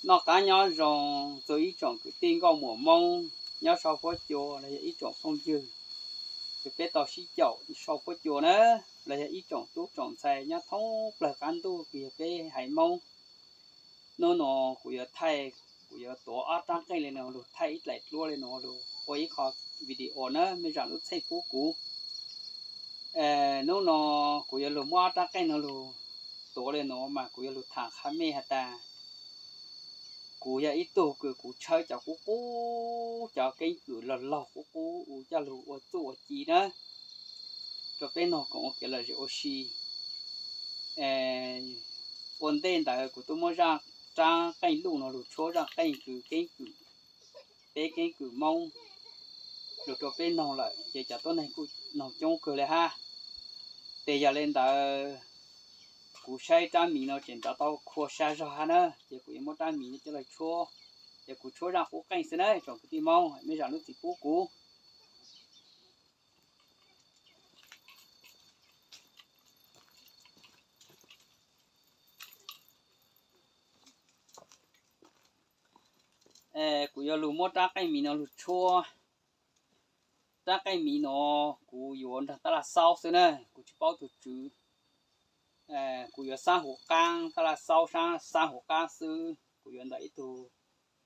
Noj qab nyob zoo txog ib tsoom kwv tij nkauj muam Hmoob nyob sau huab cua los yog ib tsoom phooj ywg uas peb tau sib caum sau huab cua na, los yog ib tsoom tub tsoom ntxhais nyob thoob plaws qab ntuj uas yog peb haiv Hmoob. Hnub no kuv yuav thaij, kuv yuav tuav ob rab qeej li no lug thaij ib dlaim duab li no lug ua ib qho video na, mej zam lub txheej pub kuv. Hnub no kuv yuav lug muab ob rab qeej no lug tuav li no mas kuv yuav lug tham qha mej has tas, kuv yog ib tug kws kuv tshawb cov qub qub, cov keeb kwm log log qub qub uas coj lug ua txuj ua ci na, rau peb noog koom ua kev lom zem ua si. Ua ntej ntawd kuv twb muab zaj rab qeej luj no lug tshuab zaj qeej kws keeb kwm, peb keeb kwm Hmoob lug rau peb noog lawm ces cov tuab neeg kuj noog coob kawg li hab. Ces yog li ntawd kuv saib rab miv no tseem nrov tau khua sab zog hab na, ces kuv yuav muab rab miv no coj lug tshuab. Ces kuv tshuab zaj qub qeej xwb na tsoom kwv tij Hmoob, mej zam lub txim pub kuv. Kuv yuav lug muab rab qeej miv no lug tshuab. Rab qeej miv no kuv yuav nrog tab laj xaub xwb na, kuv tsis paub tug tswv. Kuv yuav xaab huv qaab, tab laj xaub xaab huv qaab xwb, kuv yuav ntawm ib tug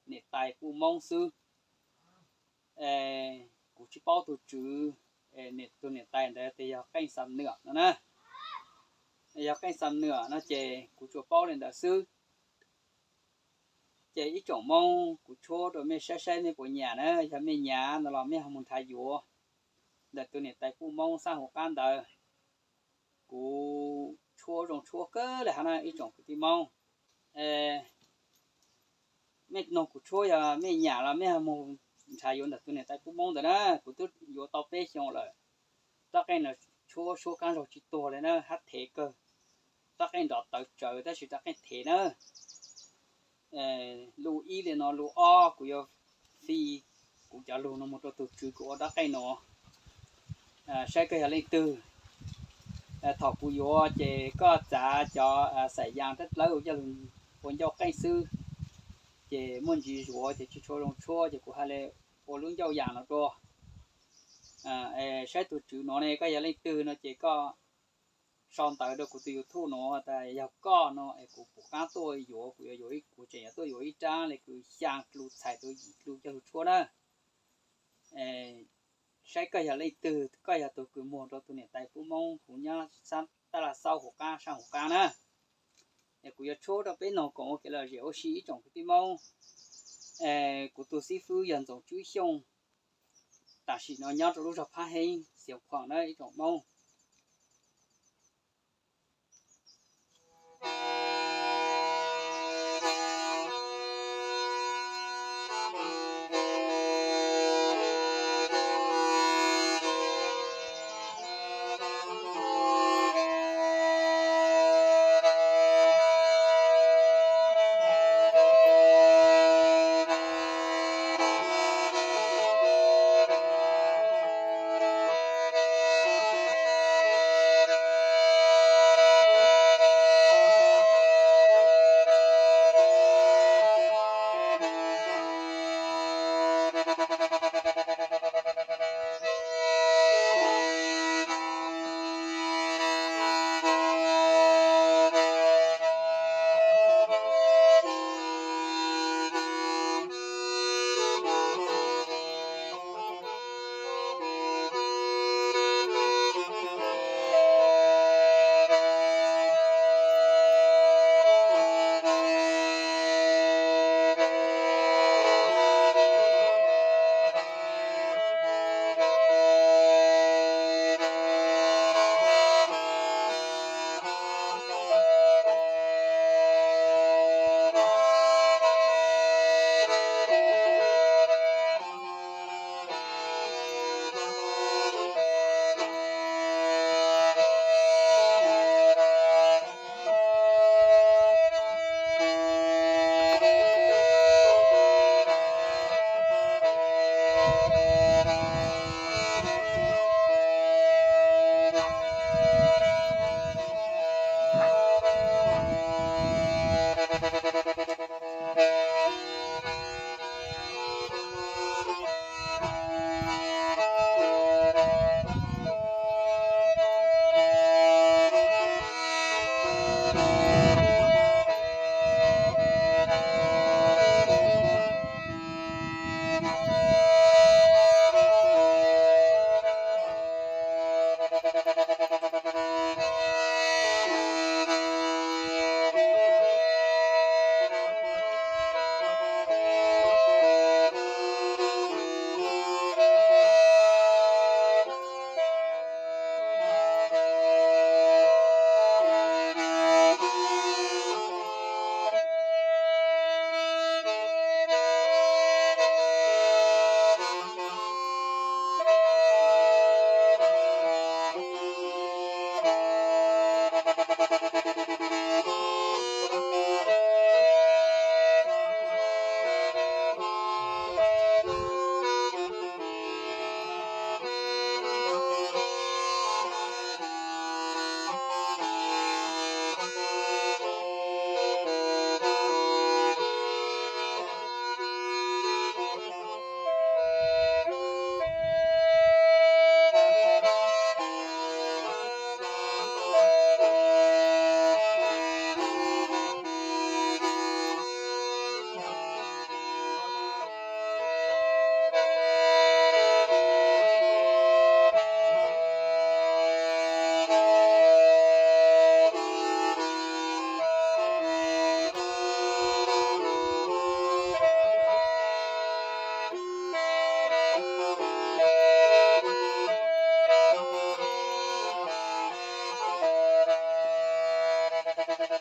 niam tais puj Moob xwb. Kuv tsis paub tug tswv, tug niam tais ntawd tes yog qeej xam nwam no na. Yog qeej xam nwam no ces kuv tsuas paub li ntawd xwb. Ces ib tsoom Moob, kuv tshuab rau mej saib saib mej puas nyam na, yog mej nyam no los mej ho mus nrhav yuav ntawm tus niam tais puj Moob xab hauv qab ntawd. Kuv tshuab zoo tshuab kawg li hab na ib tsoom kwv tij Moob. Mej noog kuv tshuab, yog mej nyam los mej ho mus nrhav yuav ntawm tus niam tais puj Moob ntawd na, kuv twb yuav tau peb xyoos lawm. Rab qeej no tshuab suab qaab zog tsis tuag li na, hab thev kawg. Rab qeej nrov tawv tsawv tab sis rab qeej thev na. Lus ib li no, lus ob kuv yuav fij kuv cov lug no mus rau tus tswv kws ua rab qeej no, saib koj yog leej twg. Thaum kuv yuav ces koj txav cov xaim yas dlawb dlawb coj lug ua ncauj qeej xwb, ces muaj ntsis zuav ces tsis tshua zoo tshuab ces kuv hais li ua lub ncauj yas no rua. Saib tus tswv no ne koj yog leej twg no ces koj sau ntawv rau kuv tus YouTube no tas yog koj no es kuv pum qaab tuaj yuav, kuv yuav yuav, kuv tseem yuav tuaj yuav ib rab li kws xyaa dlu txhais rau yim dlu coj lug tshuab na. Saib koj yog leej twg, koj yog tug kws muag rau tus niam tais puj Moob huv nyob sab taj laj xaub huv qaab sab huv qaab na. Es kuv yuav tshuab rau peb noog koom ua kev lom zem ua si ib tsoom kwv tij Moob. Kuv tus xib fwb yog Ntxoov Tswb Xyooj, tam sim no nyob rau lub zog Phab Heeb, Xiav Khuam na ib tsoom Moob. Peb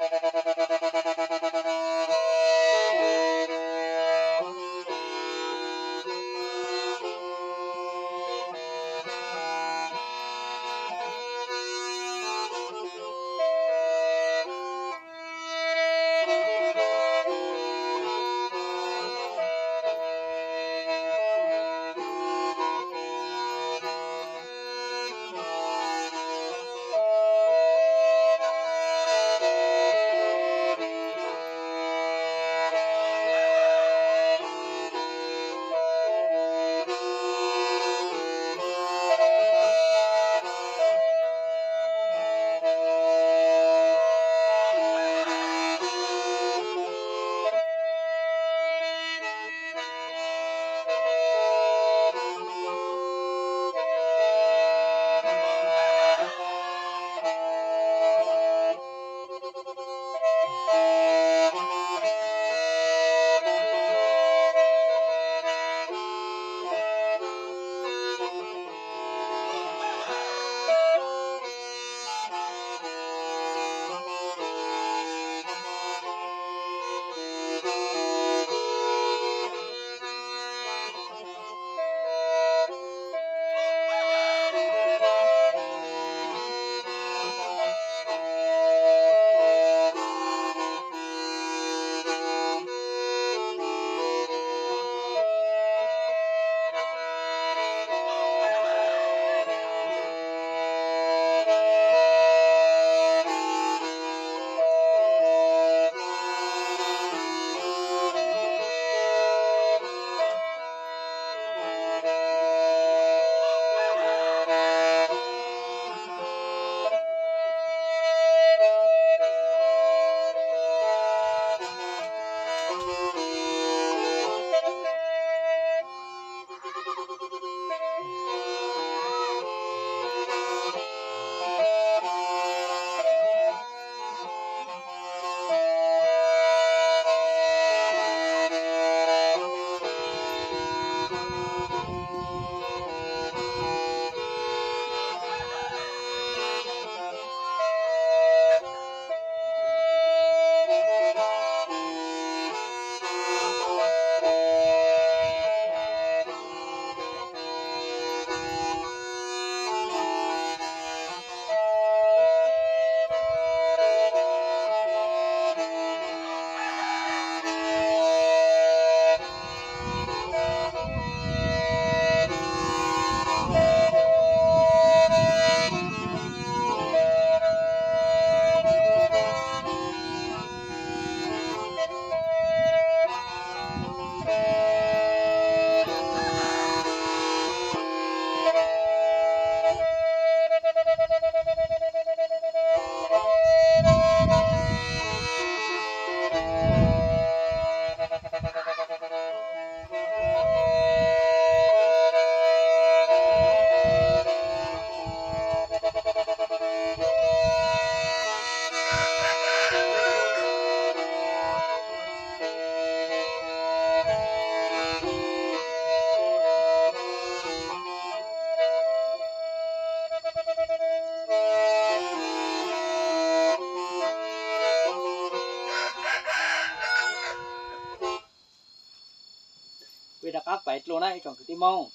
rov qab pais dlua na ib tsoom kwv tij Hmoob.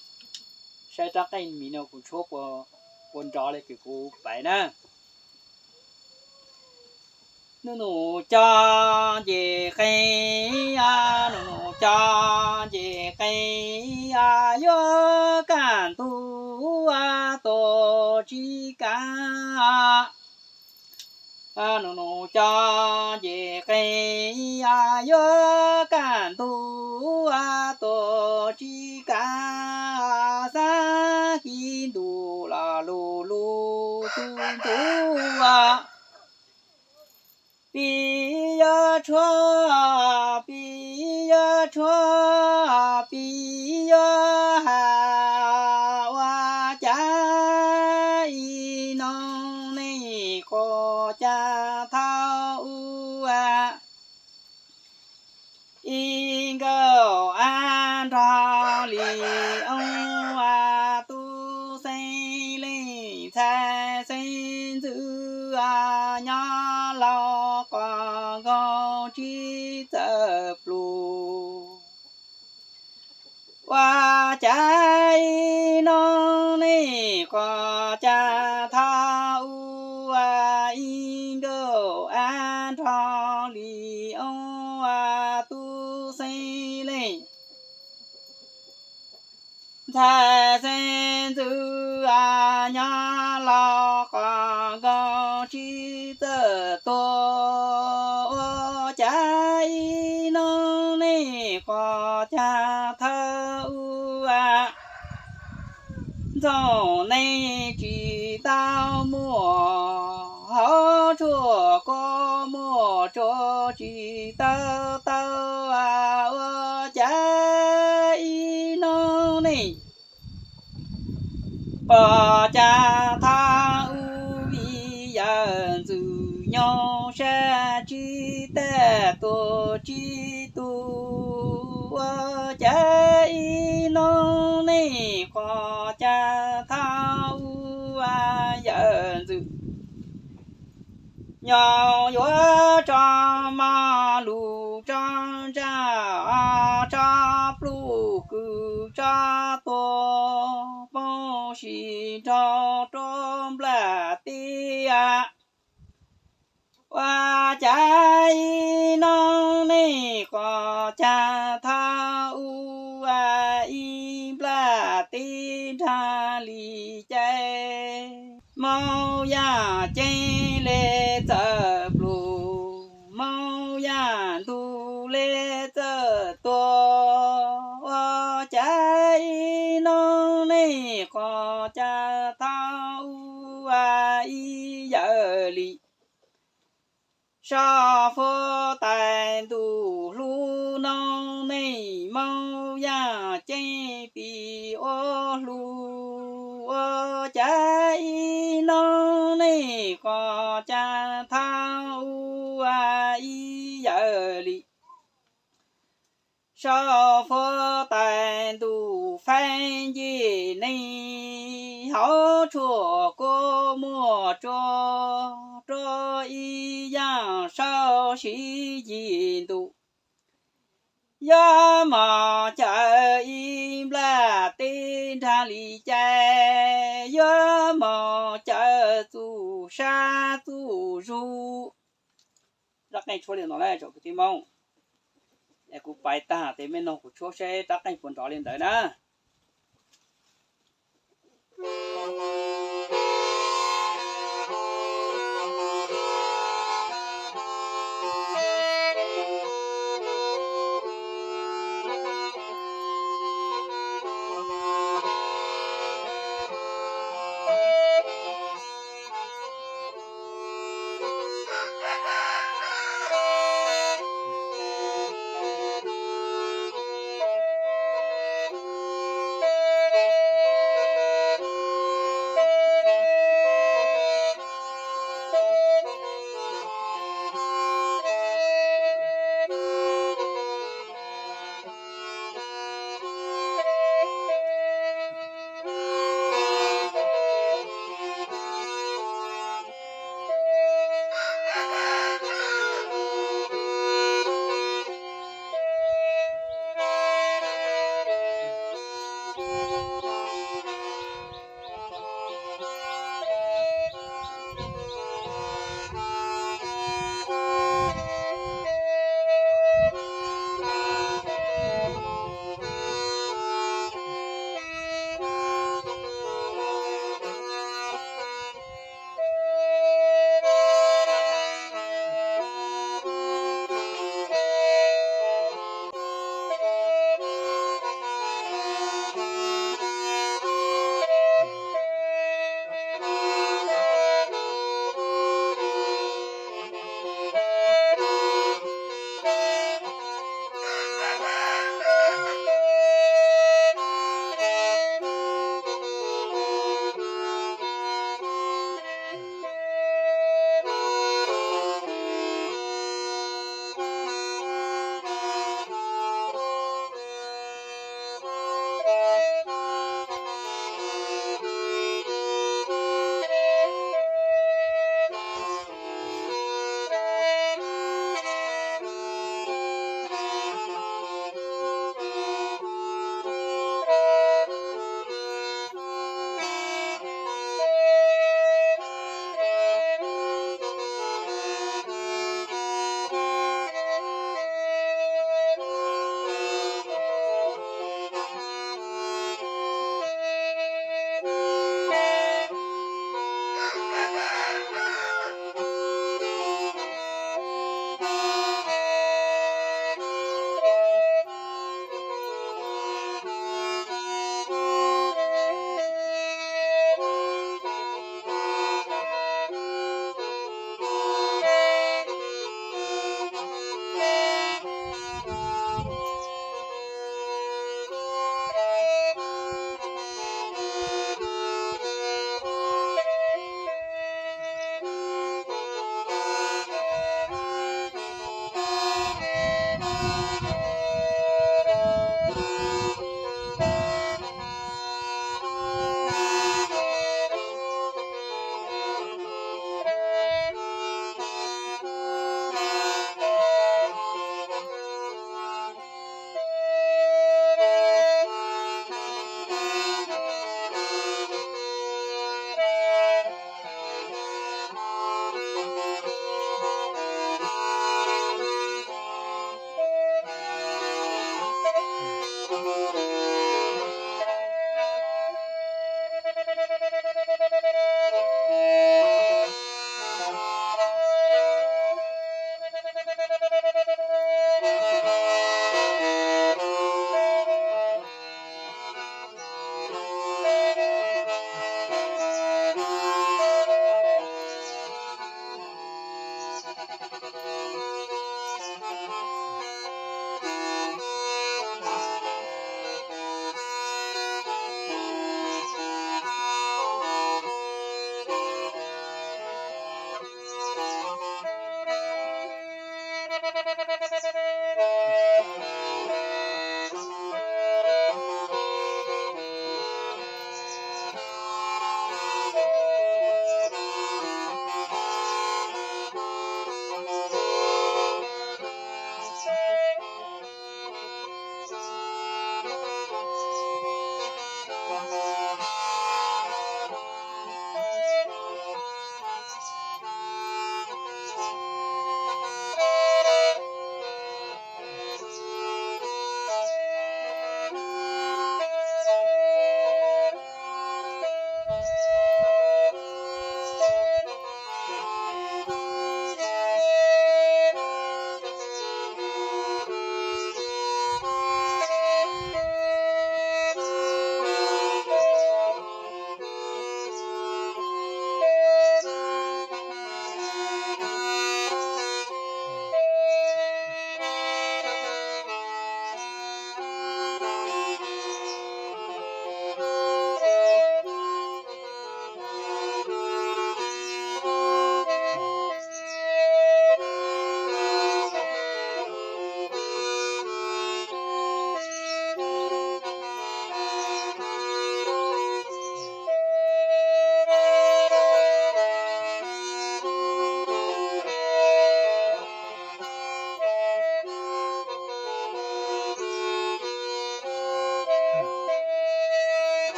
Saib rab qeej miv no kuv tshuab puas nrov li kws kuv pais na. Nus nus cov nce qeej, nus nus cov nce qeej, yuav kaj ntug tus tsis kaj. Nus nus cov nce qeej, yuav kaj ntug tus tsis kaj. Xab kiv ntus los lus lus tus ntug. Pis yuav tshuab, pis yuav tshuab, pis yuav has ua cas ib noo nej quas cas thaum ub. Ib nkauj ab nrog li oo, tub xeeb leej ntxhais xeeb ntxwv nyob laus qos. nkoos tsib txawm pluag. Ua cas ib hnub nej qhov cas thov ua ib nkauj av nrog li ob tub xeeb leej. Ntxhais xeeb ntxwv nyob los qhov nkoos tsib txawm tuag. Ua cas ib hnub nej qhov cas thov ua ntxoov neeg tsis tau muaj, hauv tshuaj kuj muaj tsuag tsis tau tau. Ua cas ib hnub nej qhov cas thov ua ib yawm ntxwv nyob sab tsib tag tuag tsib tug. Ua cas ib hnub nej qhov cas thov ua yawm ntxwv nyob yuav tso mov lug tso ntsaj, tso pluj kws tso tuag, poob sim nrog rua nplaj teb. Ua cas ib hnub nej qhov cas thov ua ib nplaj teb nrag li cas. Mob yaj ceeb le txawm pluag, mob yaj ntug le txawm tuag. Ua cas ib hnub nej qhov cas thov ua ib yawm li sau fuab tais ntuj hlub noob neej, mob yaj ceeb pib ua hlub. Ua cas ib hnub nej qhov cas thov ua ib yawm li sau fuab tais ntuj faib ncej neeg, hauv tshuaj kuj muaj tsuag, rua ib yaj sau siv yim ntuj. Yuav moog cawm ib nplaj teb nrag li cas, yuav moog cawm txuj sab txuj zug. Rab qeej tshuab li no na tsoom kwv tij Moob. Es kuv pais tag tes mej noog kuv tshuab seb rab qeej puas nrov li ntawd na.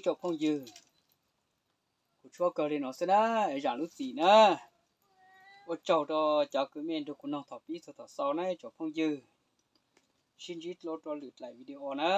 Tsoom phooj ywg, kuv tshuab kawg li no xwb na, es zam lub txim na. Ua tsaug rau cov kws mej nrug kuv noog thaum pib txug thaum xaus na tsoom phooj ywg. Sib ntsib dlua rau lwm daim video na.